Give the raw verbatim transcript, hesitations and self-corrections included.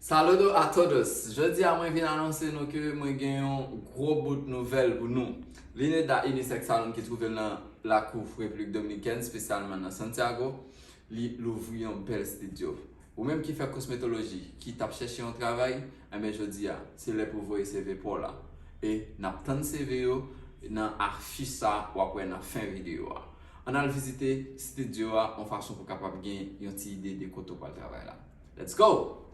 Saludo a todos! Jodi a mwen vin anonse nou ke mwen gen yon gwo bout nouvèl pou nou. Lineda Unisex Salon ki twouve l nan lakou Repiblik Dominikèn, espesyalman nan Santiago, li louvri yon bèl estidyo. Ou menm ki fè kosmetoloji, ki t ap chèche yon travay, enben jodi a, se lè pou voye C V pa w la. E n ap tann C V yo nan afich sa w ap wè nan fen videyo a. Ann al vizite estidyo a yon fason pou w kapab gen yon ti ide de kote w pral travay la. Let's go!